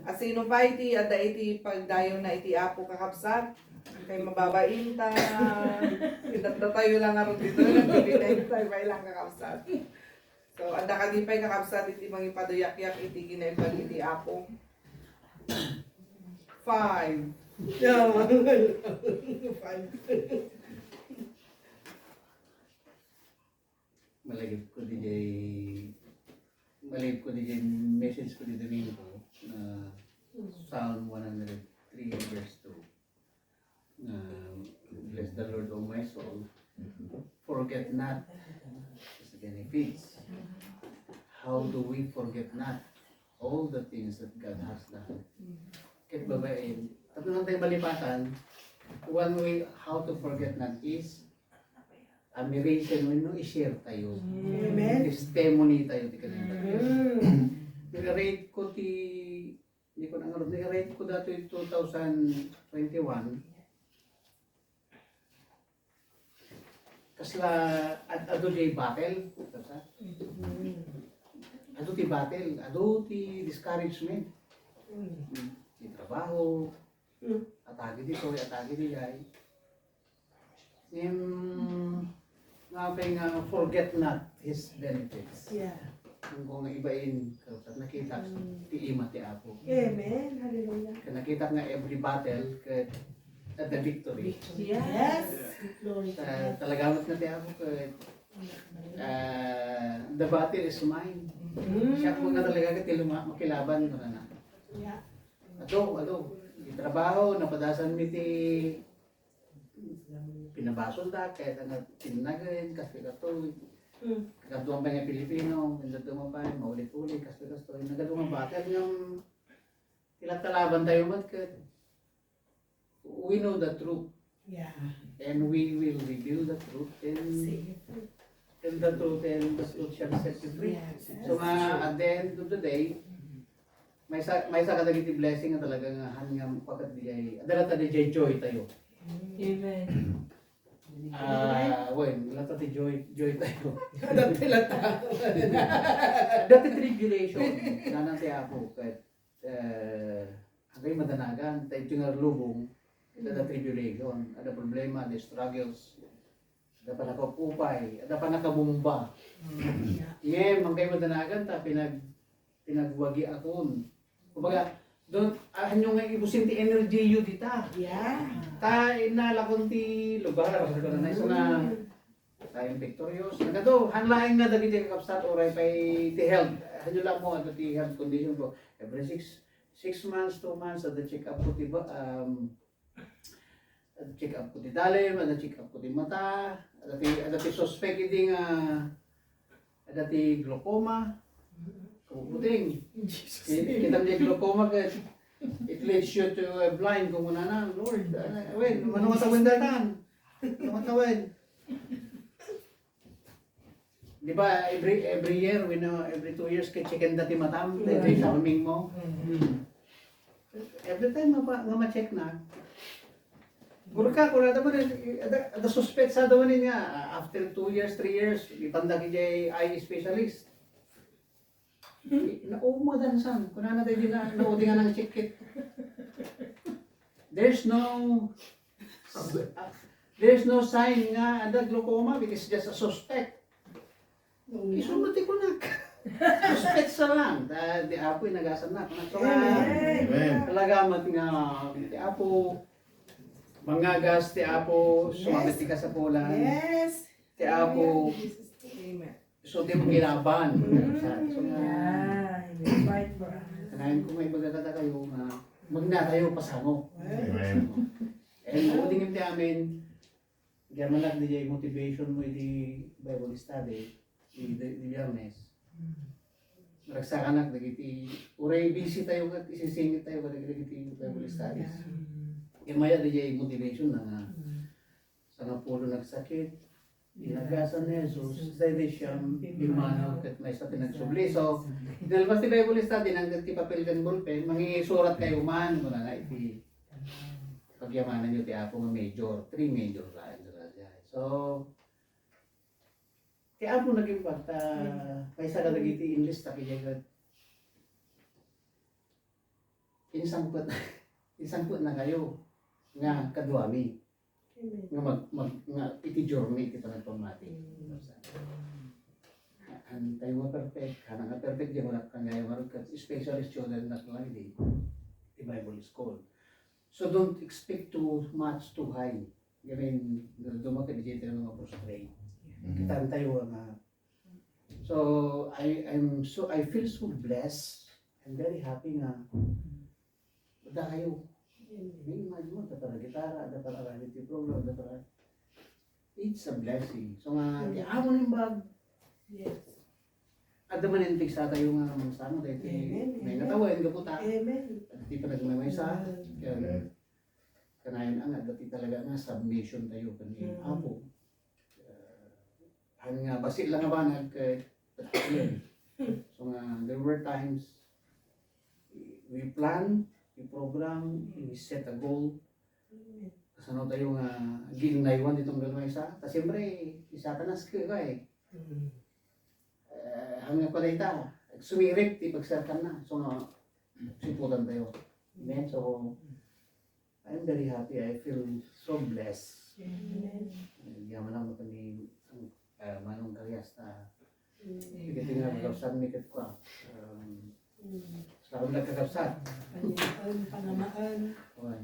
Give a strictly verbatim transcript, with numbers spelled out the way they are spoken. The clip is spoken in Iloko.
Asino pay ti adda iti pagdayonna iti Apo, kakabsat? Kay mababain ta. Itatatayo lang nga ron dito, nagbibigay tayo pay lang, kakabsat. So, adda kadi pay, kakabsat, iti mangipaduyakyak iti kinaimbag iti Apo? Five. Yeah. Five. Malagipko diay, malagipko diay message ko di Domingo, na Psalm one hundred three verse two. Na, "Bless the Lord, O my soul. Forget not his benefits." How do we forget not all the things that God has done? Ket babaen, tapno lang tayo malipatan, one way how to forget not is admiration wenno i-share tayo. Amen. Testimony tayo ti kaniak. Mm. Nag-rate ko ti, hindi ko na ngarud, nag-rate ko datoy two thousand twenty-one. Kasla, ad-, adu ti battle, basta. Mm. Adu ti battle, adu ti discouragement. Mm. Ti trabaho, Mm. atake ditoy, atake diay. Ngem, nga pay nga, "Forget not his benefits." Yeah. Ang ko nga ibain, nakitak Mm. ti ima ti Apo. Amen. Hallelujah. Kaya nakitak nga every battle, ket at the victory. Yes. Glory to God. Talaga met nga ti Apo, ket, ah, "The battle is mine." Mm. Siak met nga talaga ket ti luma-, makilaban, kunana. Yeah. Adu, adu. Ti trabaho, napadasan mi ti pinabasolda, kayat nga tinnagen, kastoy, kastoy. Mm. Kakaduam pay nga Pilipino, kakaduam pay, maulit-ulit, kastoy, kastoy. Nagadu nga battle nga, ti latta laban tayo met ket we know the truth. Yeah. And we will reveal the truth. And Say it. And the truth, and the truth shall set you free. Yes. So, nga, at the end of the day, maysa, maysa kadagiti blessing nga talaga nga han nga pakat dijay, adda latta dijay joy tayo. Amen. Ah, wen, latta ti joy, joy tayo. Dati latta. Dati tribulation, nanang ti Apo, ket, eh, agay madanagan, tayo ti nga lubong, adda tribulation, adda problema, adda struggles. Adda pannakaupay, adda pannakabomba. Mm. Ngem, agay madanagan ta pinag-, pinagwagiakon. Kumbaga, don, ah, hanyo nga ibusin ti energy yu dita. Yeah. Ta innalakon ti lugar. Isu nga, Mm. tayo victorious. Nagadu, han laeng nga dagiti kakabsat, uray pay ti health. Hanyo lang mo, ano ti health condition ko. Every six, six months, two months, adda check up ko ti ba, um, Adda check up ko ti dalem, adda check up ko ti mata, adda ti, adda ti suspect idi nga, adda ti glaucoma. Kabubuting. Jesus. Ki-, kita ti glaucoma ket it leads you to a blind, kunkunana, Lord, ah, wen, mano nga tawen daytan? Mano nga tawen? Di ba, every, every year, wenno every two years, ket check-en da ti matam, Mm. every timing mo. Mm. Every time nga ma-, nga ma-check na, gurka, kunada man, eh, adda, adda suspect sa daw ni nga, ah, after two years, three years, ipanda kay eye specialist. Nauma dansan. Kunana tayo di na, naudi nga nang check it. There's no, ah, there's no sign nga adda glaucoma because just a suspect. Isu met ti kunak. Suspect sa lang. Ta, ti Apo inagasam na. Kunak sa lang. Amen. Amen. Talaga met nga, ti Apo, mangagas ti Apo, sumabit ti kasapulan. Yes. Ti Apo, Amen. So, ti makilaban. Mm. Sa, so, nga, yeah, you fight for us. Kanayon ko nga ibaga kadakayo nga, magnatayo pasango. Amen. And mo, tingin ti amin, gamanak di jay motivation mo iti Bible study, di, di, di Biyernes. Mm. Ragsakanak dagiti, uray busy tayo kat isisingit tayo kadagiti Bible studies. Mm. Kaya maya di jay motivation na nga, Mm. sangapulo nagsakit, inagasan ni Jesus, daydi siyam pimmanaw ket maysa ti nagsubli. So, nalpas ti Bible study, nangted ti papel ken ballpen, mangisurat kayo man, kunana iti pagyamanan yo ti Apo nga major, three major laeng. So, ti Apo nagimparta, maysa kadagiti inlista kay ket insangpet, insangpetnakayo nga kaduami. Amen. Nga mag, mag, nga iti journey iti panagpamati. Amen. An tayo nga perfect, hana nga perfect, di mo na kanyayo nga rugkat, especially student na lang di, di Bible school. So don't expect too much too high. I mean, dumakat di tayo nga frustrate. Kitan tayo nga. So I, I'm so, I feel so blessed. I'm very happy nga Adda kayo. May imagine mo, adda para gitara, adda para radio program, adda para, it's a blessing. So nga, ti amo nang bag. Yes. Adda man yung pigsa tayo nga mangsamo, dahil ti may natawen, gapu ta. Amen. At ti pa nagmamaysa, kaya kanayon ang adda ti talaga nga submission tayo kan Apo. Haan nga bassit lang a banag ket, so nga, there were times we plan, we program, we set a goal. Kasano tayo nga agiinnaywan ditoy maysa? Ta siyempre, ni Satanas ket kay, eh, haan nga pala ita, sumirit ti pagserkanna. So nga, siputan tayo. Amen? So, I'm very happy. I feel so blessed. Amen. Yaman ako ni, ah, Manong Karias na. Amen. Iti nga kakabsat mi ket kua. Um, sa akong nagkakabsat. Panyaan, panamaan. Kuan.